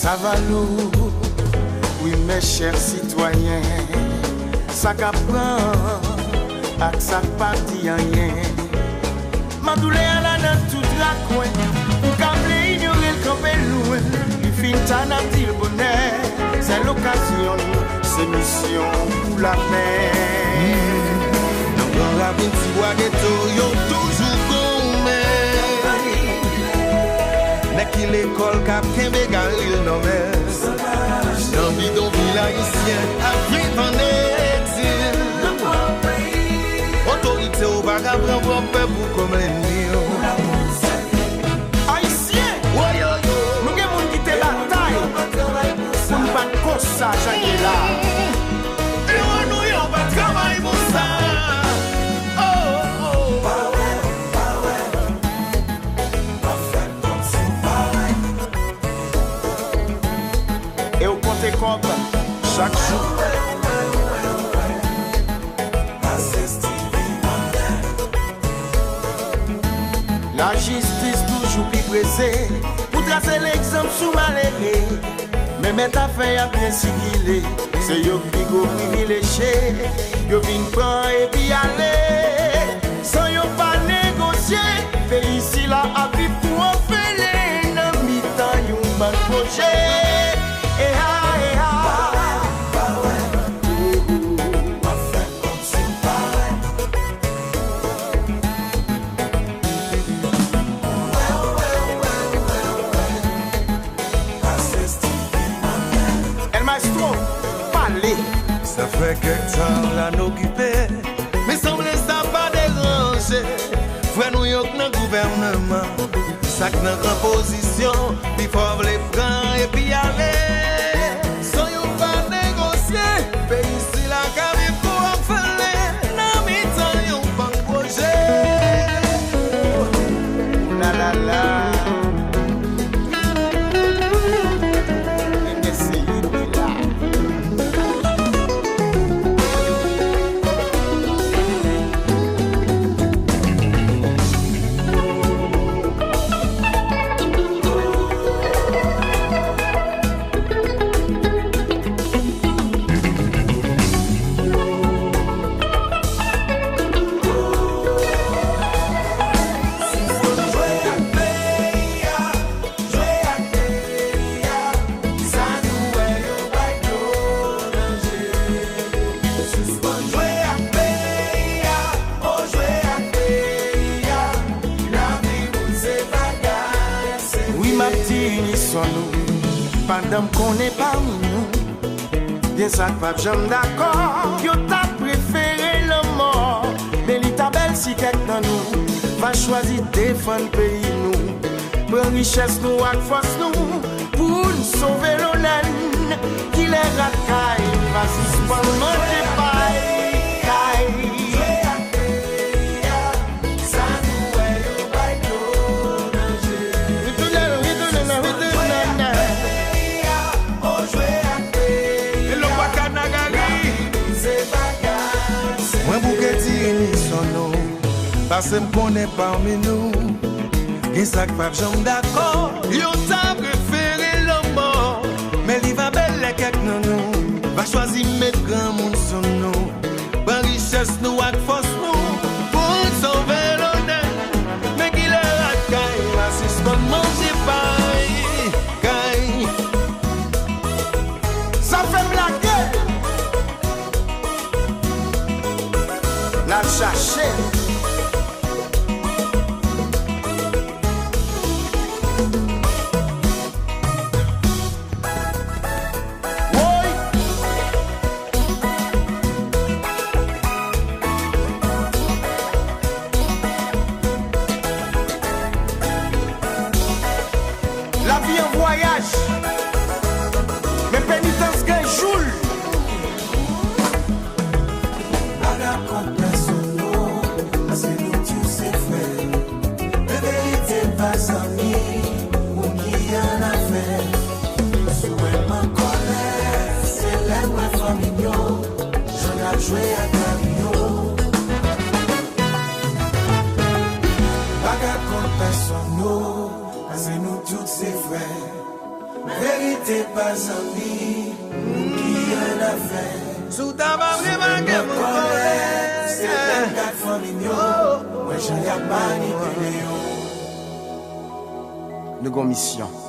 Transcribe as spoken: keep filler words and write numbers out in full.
Avalou, wi, mes chers citoyens, sa k ap pran ak sa k p ap di anyen. Madoulè a la nan tout rakwen, ou ka vle inyore l, kanpe lwen, li fin ta n ap di l bonè. Se lokazyon n, se misyon pou lapè. Nan gran ravin tibwa geto, yo toujou goumen. Nèg ki lekòl k ap kenbe garil nòmè. Nan bidonvil ayisyen ap viv an egzil. Otorite yo pa ka pran pwòp pèp ou kòm lènmi yo. Ayisyen, nou gen moun ki te batay pou n pa t konsa jan n ye la. Ewo nou yo pa travay pou sa. Oh, oh. E w konte kòb chak jou. Lajistis toujou pi prese pou trase legzanp sou malere. Men mèt afè y ap byen sikile, se yo k pi gwo privilejye. Yo vin pran epi ale, san yo pa negosye. Peyi sila ap viv kou anfele nan mitan yon bann pwojè. Eha, eha. El Maestro, pale. Sa fè kèk tan la n okipe, men sanble sa pa deranje frè nou yo k nan gouvènman. Sa k nan gran pozisyon, pifò vle pran epi ale. San yo pa negosye, peyi sila ka viv kou anfele nan mitan yon bann pwojè. La, la, la. Ebyen, se li la. Jwe ak peyi a, jwe ak peyi a. Kisa nou wè yo bay dlo nan je? Sispann jwe ak peyi a, o jwe ak peyi a. Lavi moun se bagay serye. Wi, m ap di inison nou, pandan m konnen pami nou, gen sa k p ap janm dakò, yo ta prefere lanmò. Men li ta bèl si kèk nan nou va chwazi defann peyi nou, pran richès nou ak fòs nou pou n sove lonè n. Kilè rat kay va sispann manje pay kay. Sa nou wè yo bay dlo nan je. Wi tounen, wi tounen, wi tounen. Elò Baka Nagari. Mwen bouke di inison nou, paske m konnen pami nou gen sa k p ap janm dakò. Yo ta prefere lanmò, men li va bèl lè kèk nan nou va chwazi met granmoun sou nou. Pran richès nou ak fòs nou pou n sove lonè. Men kilè rat kay va sispann manje pay kay. Sa fè m lage. N al chache. Woy! Lavi an vwayaj, men penitans gen jou l. Pa ka kont pèsonn non, paske nou tout se frè. Men verite pa zanmi, moun ki annafè. Si w wè m an kòlè, se lè m wè fanmi m yo, jan y ap jwe ak lavi yo. Pa ka kont pèsonn non, paske nou tout se frè. Verite pa zanmi, moun ki annafè. Si w ta va remake moun kòlè, se menm gad fanmi m yo. Mwen jan y ap manipile yo. Nou gon misyon.